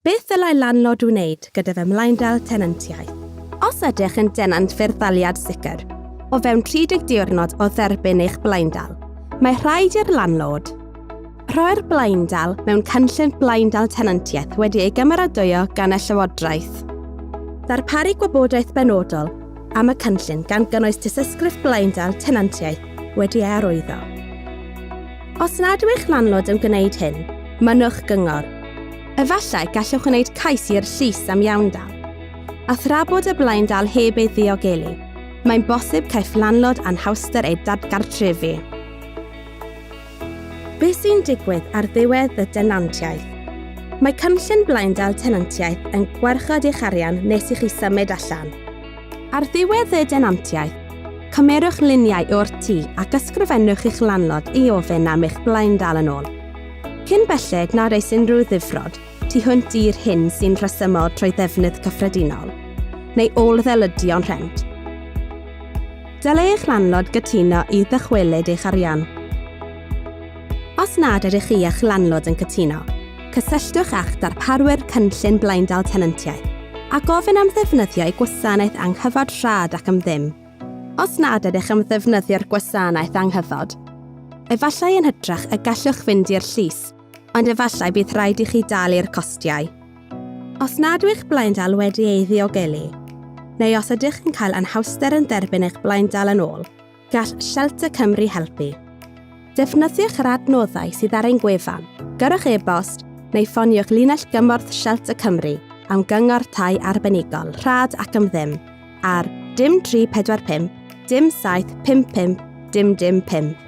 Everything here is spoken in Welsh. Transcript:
Beth ddylai landlord wneud gyda fy mlaendal tenantiaeth? Os ydych yn denant fyrddaliad sicr, o fewn 30 diwrnod o dderbyn eich blaendal, mae rhaid i'r landlord rhoi'r blaendal mewn cynllun blaendal tenantiaeth wedi ei gymeradwyo gan y Llywodraeth. Ddarparu gwybodaeth benodol am y cynllun gan gynnwys tystysgrif blaendal tenantiaeth wedi ei arwyddo. Os nad yw eich landlord yn gwneud hyn, mynnwch gyngor. Efallai gallwch wneud cais i'r llys am iawndal. A thra bod y blaendal heb ei ddiogelu, mae'n bosib caiff landlord anhawster ei dadgartrefu. Beth sy'n digwydd ar ddiwedd y denantiaeth? Mae cynllun blaendal tenantiaeth yn gwarchod eich arian nes i chi symud allan. Ar ddiwedd y denantiaeth, cymerwch luniau o'r tŷ ac ysgrifennwch i'ch landlord i ofyn am eich blaendal yn ôl. Cyn belled nad oes unrhyw ddifrod tu hwnt i'r hyn sy'n rhesymol trwy ddefnydd cyffredinol, neu ôl-ddelyddion rhent. Dylai eich landlord gytuno i ddychwelyd eich arian. Os nad ydych chi a'ch landlord yn cytuno, cysylltwch â'ch darparwyr cynllun blaendal tenantiaeth a gofyn am ddefnyddio eu gwasanaeth anghyfod rhad ac am ddim. Os nad ydych am ddefnyddio'r gwasanaeth anghyfod, efallai yn hytrach y gallwch fynd i'r llys, ond efallai bydd rhaid i chi dalu'r costiau. Os nad yw eich blaendal wedi ei ddiogelu, neu os ydych yn cael anhawster yn derbyn eich blaendal yn ôl, Gall Shelter Cymru helpu. Defnyddiwch yr adnoddau sydd ar ein gwefan, gyrrwch e-bost neu ffoniwch linell gymorth Shelter Cymru am gyngor tai arbenigol rhad ac am ddim ar dim 345 dim 7 5 5 dim dim 5.